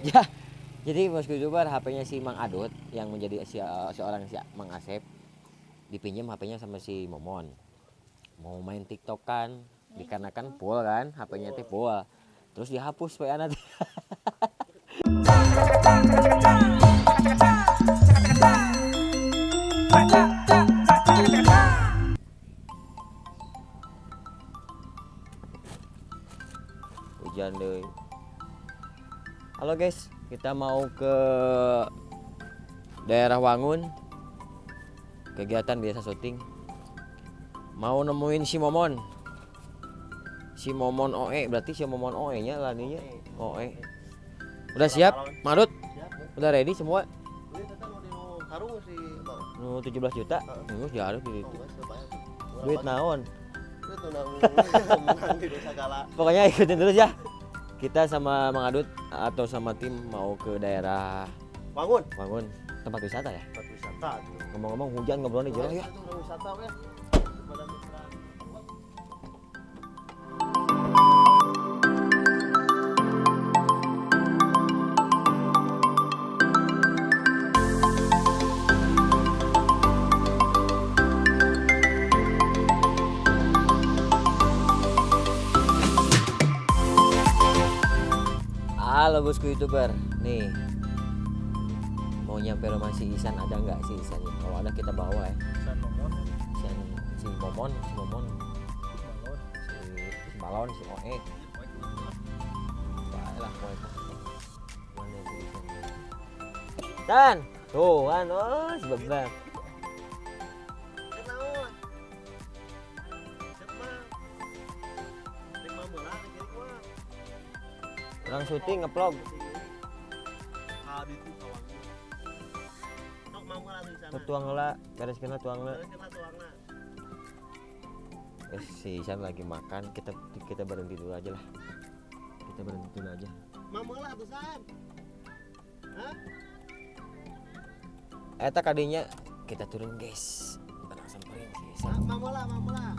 Ya, jadi bosku youtuber, HP-nya si Mang Adut yang menjadi seorang si Mang Asep dipinjam HP-nya sama si Momon. Mau main TikTok kan, dikarenakan full kan, HP-nya teh full. Terus dihapus WA nanti. Hujan deh. Halo guys, kita mau ke daerah Wangun. Kegiatan biasa syuting. Mau nemuin si Momon. Si Momon OE, berarti si Momon OE-nya lah ininya. OE. Udah siap, Marut? Udah ready semua? Nu 17 juta. Nu jauh di itu. Duit naon? Pokoknya ikutin terus ya. Kita sama Mang Adut atau sama tim mau ke daerah Wangun. Wangun, tempat wisata ya. Tempat wisata tuh. Ngomong-ngomong hujan ngobrol di jero ya. Wisata ya. Halo bosku youtuber, nih mau nyampe rumah si Isan, ada nggak si Isan? Kalau ada kita bawa ya. Isan Momon, Isan, si Momon, si Momon, si Balon, si Balon, si Oe. Baiklah, Oe. Mana si Isan? San, tuh kan, oh si Bebek. Orang syuting ngevlog. Tuang lah, bereskeun lah tuang lah. Si Isan lagi makan, kita berhenti dulu aja lah. Kita berhenti dulu aja. Mameula tuh San. Hah? Eta kadinya kita turun guys. Kita samperin si Isan. Mameula, mameula.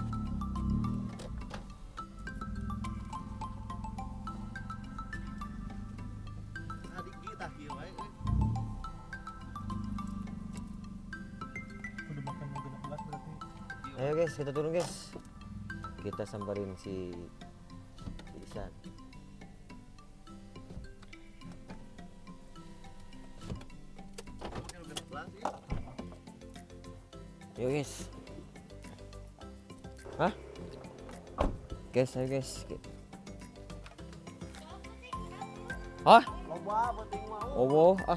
Udah makan 16 berarti. Ayo guys, kita turun guys. Kita samperin si Isan. Ayo guys. Hah? Guys, ayo guys. Hah? Oh, ah.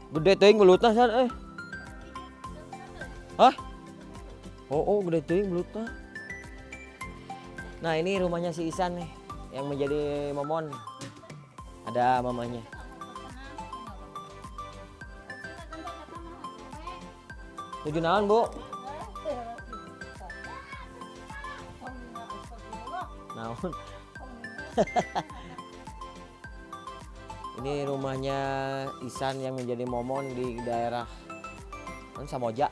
Gede teuing belutna san eh. Hah? Oh, gede teuing belutna. Nah, ini rumahnya si Isan nih yang menjadi Momon. Ada mamanya. Tujuh naon, Bu? Naon? Ini rumahnya Isan yang menjadi Momon di daerah Samoja.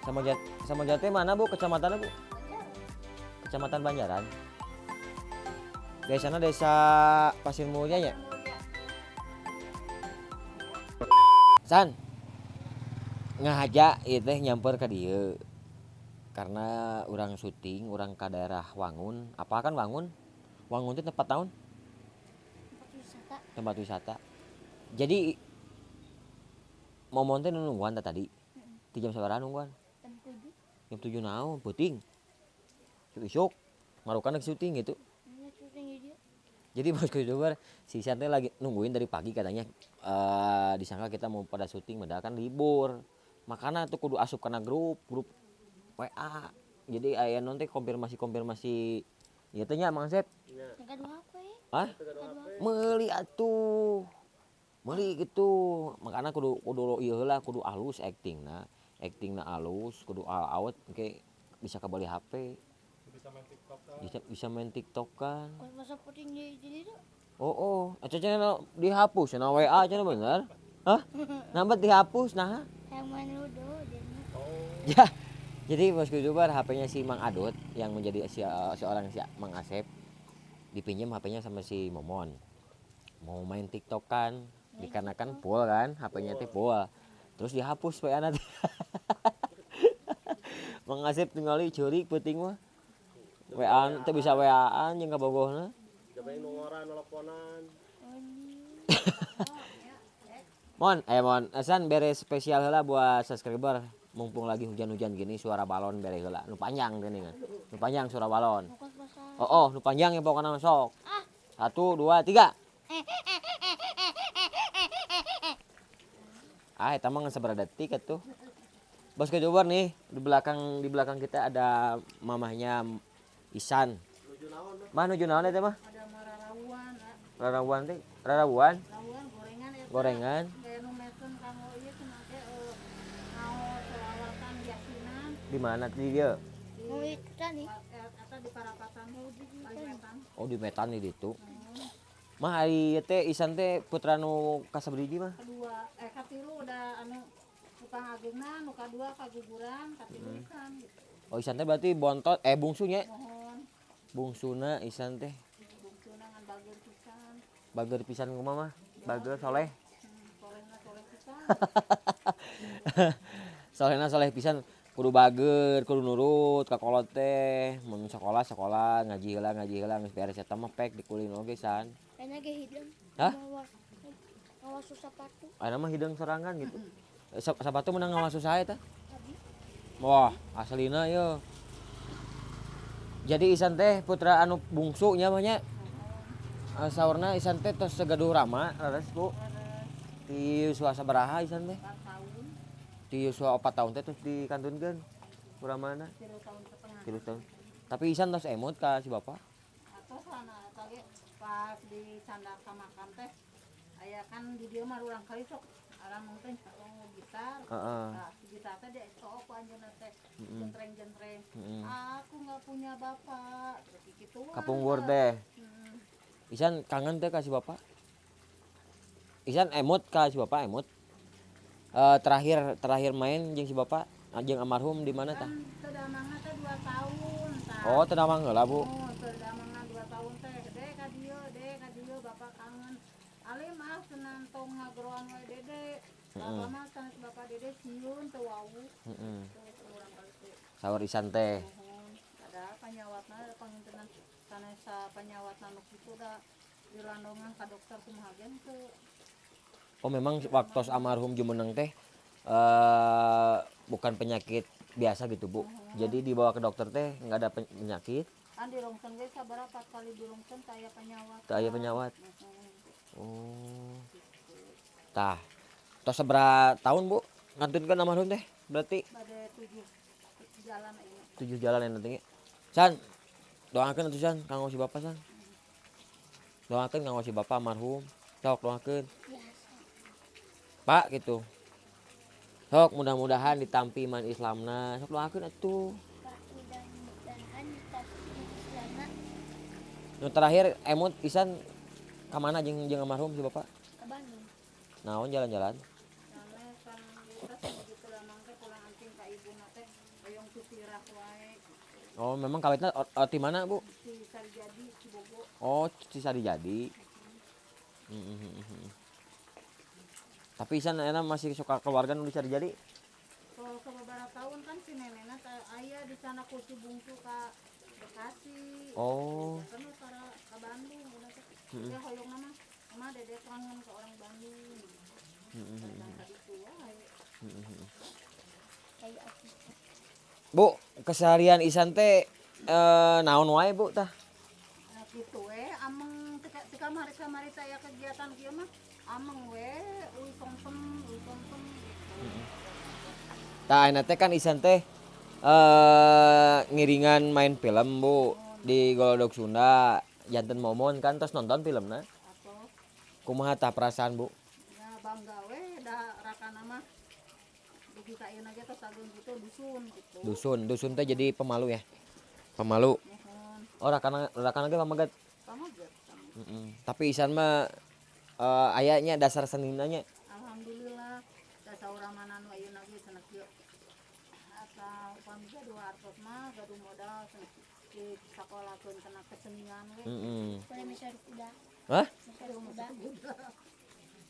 Samoja, Samoja teh mana Bu? Kecamatannya Bu? Kecamatan Banjaran. Desana desa Pasir Mulya ya? San, ngahaja ieu teh nyamper ka dieu. Karena urang syuting, urang ka daerah Wangun. Apa kan Wangun? Wangun itu tempat naon? Tempat wisata. Tempat wisata. Jadi Momon teh nungguan tadi. Ti jam sabaraha nungguan? Jam 7. Jam 7 naon? Peuting. Isuk. Marukan rek syuting gitu. Iya, syuting di dieu. Jadi bosku youtuber, si Isan teh lagi nungguin dari pagi katanya. Disangka kita mau pada syuting, padahal kan libur. Makana tuh kudu asup kana grup WA. Jadi aya non teh konfirmasi-konfirmasi ieu teh nya Mang Sep. Gaduh HP. Hah? Meuli atuh. Meuli gitu. Makana kudu ieu heula, kudu alus actingna. Actingna alus, kudu all out engke bisa kabeli HP. Bisa main TikTok kan. Bisa main TikTok kan. Kos masa puting di itu. Oh, cenah cenah dihapus cenah WA cenah bener. Hah? Nambah dihapus nah. Yang main ludo dia. Oh. Ya. Jadi bosku youtuber, HP-nya si Mang Adut yang menjadi seorang si Mang Asep Dipinjam HP-nya sama si Momon. Mau main TikTok kan, dikarenakan full kan, HP-nya teh full. Terus dihapus WA nanti. Mang Asep tinggali ceurik peuting mah. WA teh bisa WA-an jeung kabogohna. Coba yang nongoran nelponan. Mon, eh Mon, Asan bere spesial heula buat subscriber. Mumpung lagi hujan-hujan gini suara balon bere heula. Nu panjang gini kan. Nu panjang suara balon. Fokus basah. Oh, oh, nu panjang ya pokoknya sok. Satu, dua, tiga. Ah, eta mah ngan sabaraha detik atuh. Bos kejobar nih, di belakang kita ada mamahnya Isan. Nuju naon mah? Mah nuju naon eta mah? Ada rarauan, ah. Rarauan teh, rarauan, Rarauan gorengan eta. Gorengan. Kayak nu mesen kanggo ieu cenah teh ngaos selawatan yasinan. Di mana di dieu? Mau ikutan nih. Eta di parapatan Paliwetan. Oh, di Metan di ditu. Mah ari ieu teh Isan teh putra nu kasabriji mah? Kedua, eh katilu udah anu tukang agengna, nu kadua kaguguran, katilu Isan gitu. Oh, Isan teh berarti bontot eh bungsunya. Mohon Bungsuna Isan teh. Bungsuna ngan bager pisan. Bager pisan kumaha mah? Bager soleh. Solehna soleh pisan. Solehna soleh pisan kudu bager, kudu nurut ka kolot teh. Mun sekolah sekolah, ngaji heula geus beres eta mah pek dikulin oge san. Kayaknya ge hideung. Hah? Ngawas sepatu. Ayeuna mah hideung sorangan gitu. Sapatu menang ngawas saha eta? Abi. Wah, aslina ye. Jadi Isan teh putra anu bungsu nya mah nya. Saurna Isan teh tos segaduh rama leres Bu. Ti yuswa sabaraha Isan teh? 4 tahun, Ti yuswa 4 tahun teh terus dikantunkeun ku ramana. 3 tahun setengah. 3 tahun. Tapi Isan tos emut ka si bapak. Atau sana eta ge pas di candak ka makam teh aya kan di dieu mah urang kali sok alam teh oh, gitar. Heeh. Nah, si gitar teh dia sok ku anjeunna teh jentreng-jentreng. Heeh. Aku nggak punya bapak, terus gitu. Kapungkur teh. Isan kangen teh ka si bapak. Isan emut ka si bapak emut. Terakhir terakhir main jeung si bapak jeung almarhum di mana tah? Kan teu damangna teh 2 tahun tah. Oh, teu damang heula, Bu. Oh, teu damangna 2 tahun teh. Dek ka dieu, dek ka dieu bapak kangen. Alim ah cenah tong ngageroan we dede. Bapak mah sanes bapak dede sieun teu wawuh. Heeh. Tuh urang kali teh. Saur Isan teh. Nuhun. Ada panyawatna pangintenan sanes panyawatna nu kitu da dilandongan ka dokter kumaha ge henteu. Oh, memang waktu almarhum jumeneng teh bukan penyakit biasa gitu, Bu. Jadi dibawa ke dokter teh nggak ada penyakit, Kan di rongsen ge sabaraha 4 kali di rongsen teu aya panyawat. teu aya penyawat. Nuhun. Oh. Tah. Tos sabaraha tahun, Bu? Ngantunkeun almarhum teh? Berarti Bade 7 jalan ayeuna. 7 jalan yang nanti. San, doakeun atuh San, kanggo si bapak San. Doakeun kanggo si bapak almarhum. Sok doakeun. Biasa. Pak gitu. Sok mudah-mudahan ditampi iman Islamna. Sok doakeun atuh. Pak, mudah-mudahan ditampi Islamna. Nu terakhir emut Isan ka mana jeung jeung almarhum si bapak? Ke Bandung. Naon jalan-jalan? Soalnya kan kita begitu lamang teh pulang anting ka ibuna teh hoyong tutirah wae gitu. Oh, memang kawitna ti mana, Bu? Di Sarijadi Cibogo. Oh, di Sarijadi. Tapi Isan ayeuna masih suka keluarga nu di Sarijadi? Kalau ke beberapa tahun kan si nenekna teh aya di sana ku si bungsu ka Bekasi. Oh. Kan ka ka Bandung udah teh. Ya hoyong mah mah dede kangen ke orang Bandung. Datang ka ditu wae. Kayak aku. Bu, keseharian Isan teh naon wae, Bu tah? Nah, gitu we ameng tika tika kamari-kamari teh aya kegiatan kieu mah ameng we uy tongtem uy tongtem gitu. Tah ayeuna teh kan Isan teh ngiringan main film, Bu, di Golodog Sunda. Janten Momon kan terus nonton filmna. Atau Kumaha tah perasaan, Bu? ya bangga we da rakana mah dugi ka ayeuna ge tos ageung gitu dusun gitu. Dusun, dusun teh jadi pemalu ya. Pemalu. Nuhun. Oh, rakana rakana ge pamegat. Pameget. Tapi Isan mah ayanya dasar senina nya. Alhamdulillah da saurang mana nu ayeuna ge cenah kieu. Asa upami gaduh artos mah gaduh modal cenah. Di sakolahkeun kana kesenian we. Heeh. Boleh meser kuda. Hah? Meser kuda.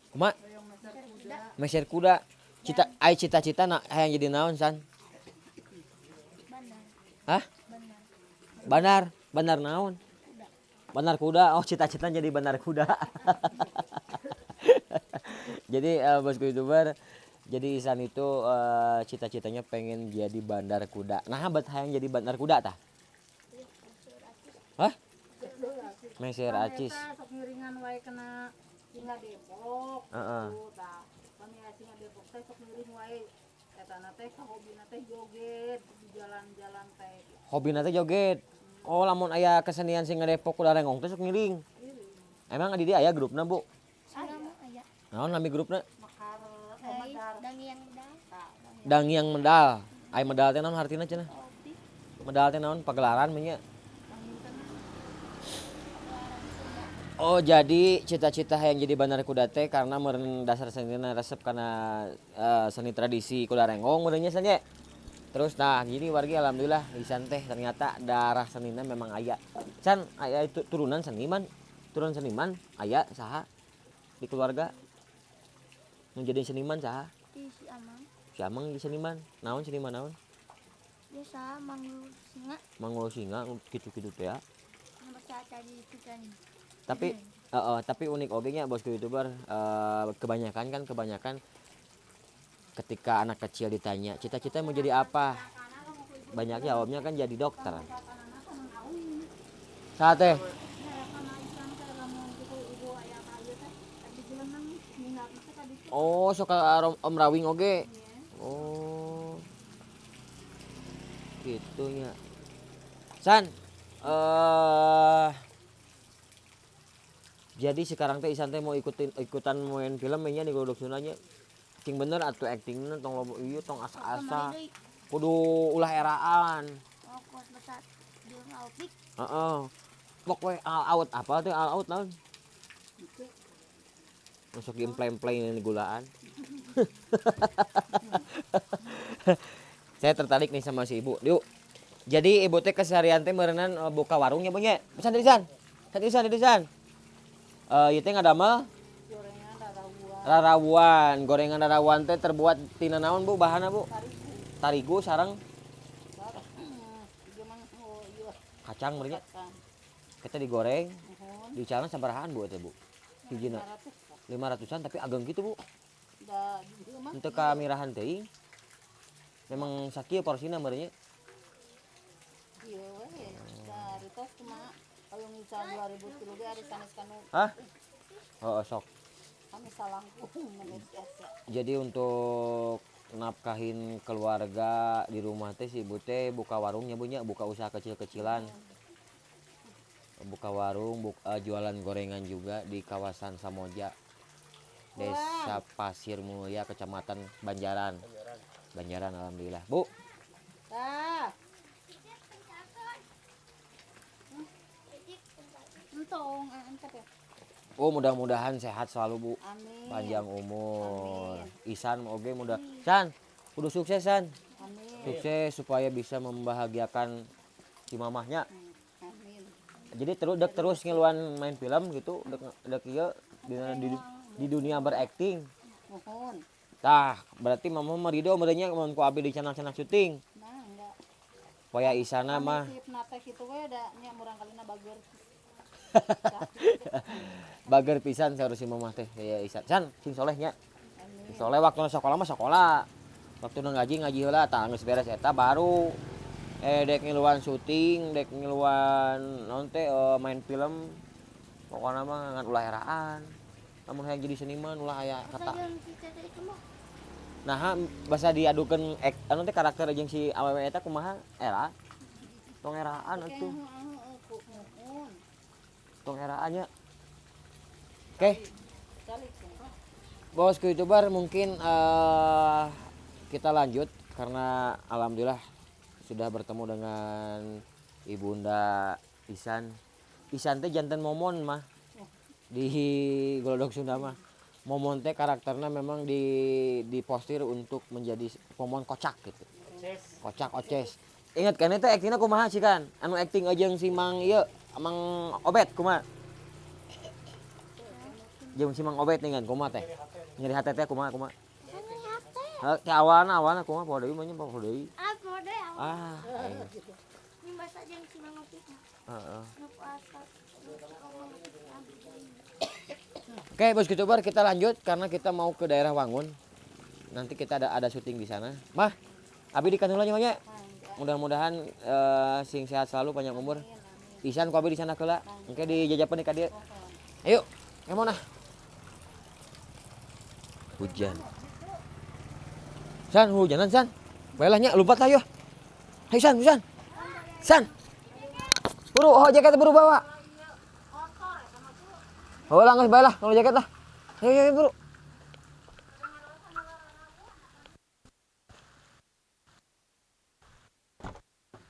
Kumaha? Hoyong meser kuda. Meser kuda. Cita ai cita-cita na hayang jadi naon, San? Bandar. Hah? Bandar. Bandar, bandar naon? Bandar kuda. Oh, cita-cita jadi bandar kuda. Jadi bosku YouTuber, jadi Isan itu cita-citanya pengen jadi bandar kuda. Nah, bet hayang jadi bandar kuda tah? Hah? Meser acis. Eta sok ngiringan wae kana Singa Depok. Heeh. Tuh, tah. Kami aya Singa Depok teh sok ngiring wae. Eta na teh hobina teh joget di jalan-jalan teh. Hobina teh joget. Oh, lamun aya kesenian Singa Depok kuda renggong teh sok ngiring. Emang di dieu aya grupna, Bu? Singa mah aya. Naon nami grupna? Mekar Hai, medar. dangiang medal. Tah, Dangiang medal. Ai medal teh naon hartina cenah? Kopi. Medal teh naon pagelaran mah nya. Oh, jadi cita-cita yang jadi bandar kuda teh karena meureun dasar senina resep karena seni tradisi kuda renggong meureun nya nya. Terus nah, jadi wargi alhamdulillah Isan teh ternyata darah senina memang aya. San aya itu turunan seniman, turunan seniman aya saha di keluarga menjadi seniman saha? Di si Amang. Si Amang jadi seniman. Naon seniman naon? Biasa manggul singa. Manggul singa kitu-kitu teh ya. Yang bahasa tadi itu kan. Tapi tapi unik oge nya bosku YouTuber, kebanyakan ketika anak kecil ditanya cita-cita mau jadi apa, banyak jawabnya kan jadi dokter. Saat teh oh suka Om Rawing oge. Oh gitunya San. Jadi sekarang teh Isan teh mau ikutan main film nya di Golodog Sunda nya. Cing bener atuh aktingna tong lobo ieu tong asa-asa. Kudu ulah eraan. Oh, kos besar jeung Aopik. Heeh. Pok we all out apa teh all out naon? Masuk di emplay-emplay ini gulaan. Saya tertarik nih sama si ibu. Yuk. Jadi ibu teh keseharian teh meureunan buka warungnya Bu nya. San San. San San San. Ieu teh ngadamel Gorengan rarawuan. Rarawuan, gorengan rarawuan teh terbuat tina naon Bu bahanna Bu? Tarigu sareng Ieu mah oh ieu kacang meureun nya. kacang. Kita digoreng, Nuhun. dicalan sabarahaan Bu teh Bu? Hijina 500-an tapi ageng gitu Bu. Da ieu mah Henteu kamirahan teuing. Memang sakieu porsina meureun nya. ieu we. Da harita kumaha hoyong ngical 2000 tilu ge ari sanes kanu. Hah? Oh, sok. Kami salangkung menit biasa. Jadi untuk nafkahin keluarga di rumah teh si ibu teh buka warungnya Bu nya, buka usaha kecil-kecilan. Buka warung, jualan gorengan juga di kawasan Samoja. Desa Pasir Mulia, Kecamatan Banjaran. Banjaran alhamdulillah. Bu. Tah. Entong, entep ya. Oh, mudah-mudahan sehat selalu Bu. Amin. Panjang umur. Amin. Isan oge mudah. San, kudu sukses San. Amin. Sukses supaya bisa membahagiakan si mamahnya. Amin. Jadi terus dek terus ngiluan main film gitu, dek dek ieu di dunia berakting. Nuhun. Tah, berarti mama mah ridho meureunnya mun ku abi di channel-channel syuting. Nah, enggak. Poya Isana mah Nasibna teh kitu we da nya murang kalina bager. Bager pisan seharusnya mamah teh ya Isan. San, sing soleh nya. Sing soleh waktuna sekolah mah sekolah. Waktuna ngaji ngaji heula tah geus beres eta baru dek ngiluan syuting, dek ngiluan naon teh main film. Pokokna mah ngan ulah eraan. Lamun hayang jadi seniman ulah aya kata. Nah, basa diadukeun anu teh karakter jeung si awewe eta kumaha era? Tong eraan atuh. Tong eraan nya. Oke. Bosku YouTuber mungkin kita lanjut karena alhamdulillah sudah bertemu dengan Ibunda Isan. Isan teh janten momon mah di Golodog Sunda mah. Momon teh karakternya memang dipostir untuk menjadi momon kocak gitu. Kocak oces. Ingat kan eta aktingna kumaha sih kan? Anu acting aja yang si Mang ieu, Mang Obet kumaha? Jeung si Mang Obet nih kan kumaha teh? Nyeri hate teh kumaha kumaha? Nyeri hate. Heuh, teh awalna awalna kumaha poho deui mah nya poho deui. Ah, poho deui awal. Ah, aing. Ini masa jeung si Mang Obet. Heeh. Nu puasa. Oke, bos youtuber, kita lanjut karena kita mau ke daerah Wangun. Nanti kita ada syuting di sana. Mah, abi di kantor nya. Mudah-mudahan sing sehat selalu, panjang umur. Isan ku abi di sana heula. Engke di jajapan di ka dieu. Ayo, kemana? Hujan. San, hujanan San. Baiklah nya, lompat lah yo. Ayo San, San. San. Buru, oh jaket buru bawa. Oh lah, geus bae lah, kalau jaket lah. Ayo, ayo, ayo, buru.